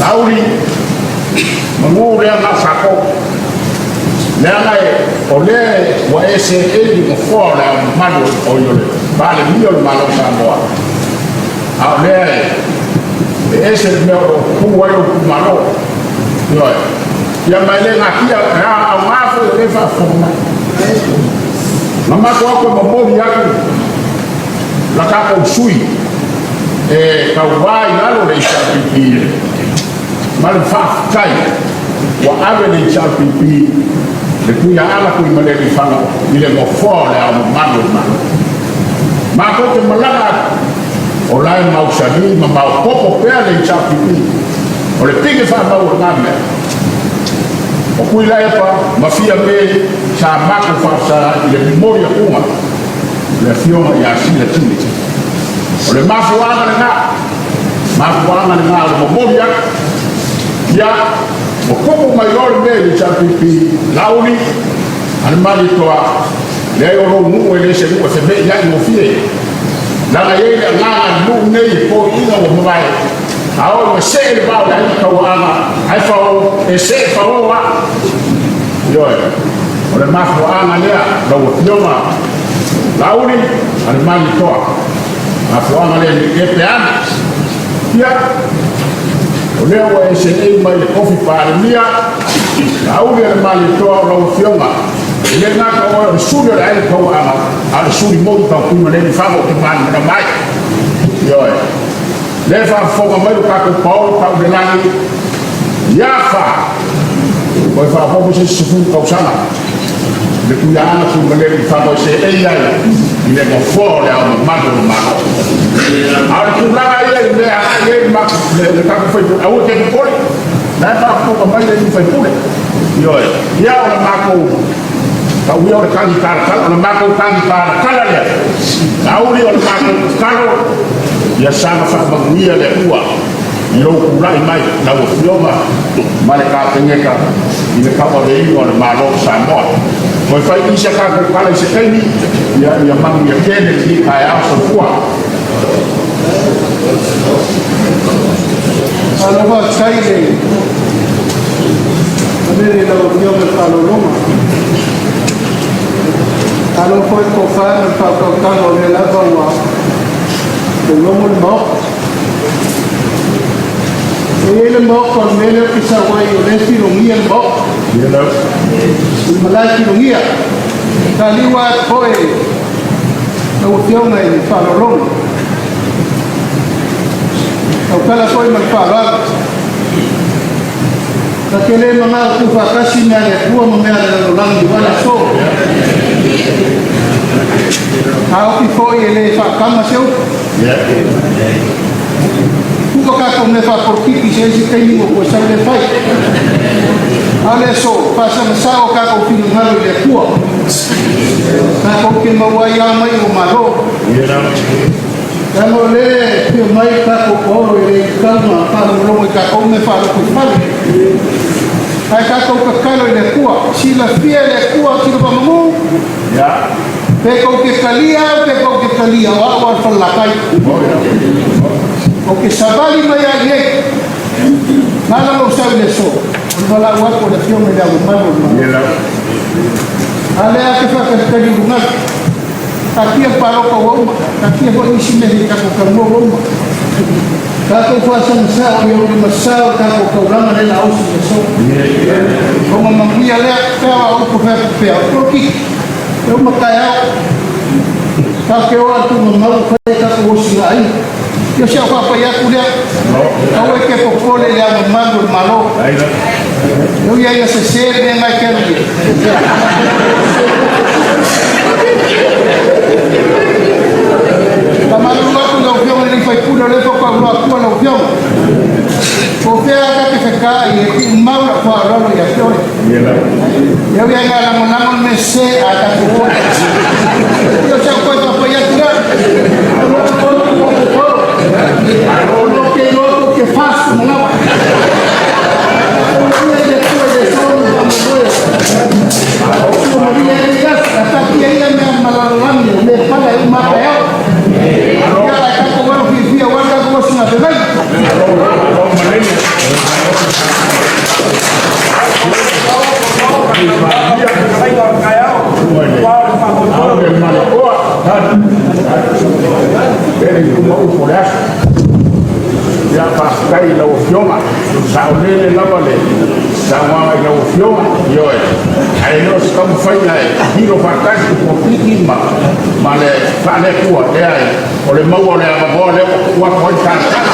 Laauli, manu lea na o tatou, leaga o lea ua e seei i le nofoa o le Ao Mamalu o le Palemia o le Malo o Samoa, a o lea e ese le mea o lo o tu ai lou itumalo. Ioe. Ia ma e le natia, e aoga foi o lea e faafofoga mai. Na matou o atu e momoli atu la tatou sui e tauva i lalo o le HRPP ma le faafetai ua ave le HRPP le Tuiaana Tuimalealiifano i le nofoa o le Ao Mamalu o le Malo. Matou te malaga atu, o la e mausali ma maopoopo pea le HRPP. O le pine faamau o lena mea, o Tuilaepa ma Fiame sa matou faasala i le momoli atuga le afioga ia Sila Tile. O le mafuaaga lena, mafuaaga lena o le momoli atu. Ia, ua tupu mai loa le mea i le HRPP, Laauli ma le Malietoa, leai o lou nuu e le se nuu e feme'ia'i gofie, leaga e i ai le agaga i le nuu lenei e toeaiina ua mavae, a oo ina see le vaa o le Aiga Tauaana ae fao, e see fao lava. Ioe, o le mafuaaga lea lau Afioga Laauli ma le Malietoa, mafuaaga lea ne i te i pe ane. Ia, o lea ua e seei mai le tofi Palemia, Laauli ma le Malietoa, o lau Afioga, e le gata o oe o le suli o le Aiga Tauaana, a o le suli moni tau Tuimalealiifano ou te malamalama ai. Ioe, lea e faafofoga mai lo tatou paolo taulelagi, ia fa, toe faaopoopo se isi 10 tausaga le Tuiaana Tuimalealiifano e seei ai i le nofoa o le Ao Mamalu o le Malo. A o le tulaga ia i mea agai i ai le tatou faipule, aua e te popole, la e faafofoga mai le sui usufono. Ioe, ia o le matou tau ia o le tagi talatala, o le matou tagi talatala lea, Laauli, o le matou tatalo, ia saga faamanuia le Atua i lou tulai mai lau Afioga ma le Kapeneta i le tauaveina o le Malo o Samoa. Toe fai nisi a tatou tala i se taimi, ia manuia tele lenei taeao. Soifua. Malo faafetai i le malele i lau Afioga i le faaaloaloga. Malo foi le tofa ma le faautautaga o lea lava ua lologo le Maota. E i ai le Maota o le mea lea ou te sau ai, o lea e filogia le Maota. O le malae filogia. Taliu atu foi lau Afioga i le faaaloaloga. Tautala foi ma le faaaloalo. Ta te le manao tuufaatasi mea a le Atua ma mea a le lalolagi aua le aso. A foi e le faatama se upu. Tuka tatou mea faapolitiki se isi taimi ua toe sau le fai. A o le aso, faasaga o tatou finagalo i le Atua. Tatou te maua ai ao mai o malo. Leaga o lea e fia mai tatou paolo e le tatau na faalogologo i tatou mea faaloko i fale. Ae tatou tatalo i le Atua, silafia e le Atua tino faamanu, pe tou te talia au, pe tou te talia, o au a le falelatai. Ou te savali mai ai nei. Nala lou sau i le aso, o le valaau atu o le Afioga i le Ao Mamalu o le Malo. A lea te faatalitali ulugalu. Taatia le palota ua uma, taatia foi nisi mea i tatou talanoa ua uma. Tatou faasagasao ia ulimasa o tatou taulaga lea na osi i le aso. Ona manuia lea, pea o upu fea pea, o polokiki, e uma taeao. Tatou te o atu mamau fai tatou osi aiga. Ia se au faapai atu lea, aua e te popole i le Ao Mamalu o le Malo. Eu ia ia sese le mea ngai te alu ia. Faamalulu atu lau Afioga i le sui usufono o lea faatoa ou iloa atua lau Afioga. Po o fea ta te fetai e tuumau lau faaaloalo ia te oe. Eu ia nga lagolago le mea sese a tatou o. Ia se au toe faapai atu lea. O te iloa tou te fasu malawa. Ia le tua i le solo ma moe. Ua maria e ia, tatia ia mea malalolagi o mea pala e uma ai. Ia ai tatou alo fiafia ua tatou osi na fevai. Malo malele. Lele i luma upu o le aso. Ia, faafetai i lau Afioga, saolele lava le saunoaga i lau Afioga, ioe, ae le o se taumafaiga e hilo faatasi polokiki ma le faale-Atua, leai, o le maua o le avanoa lea ua tuu atu ai le talosaga.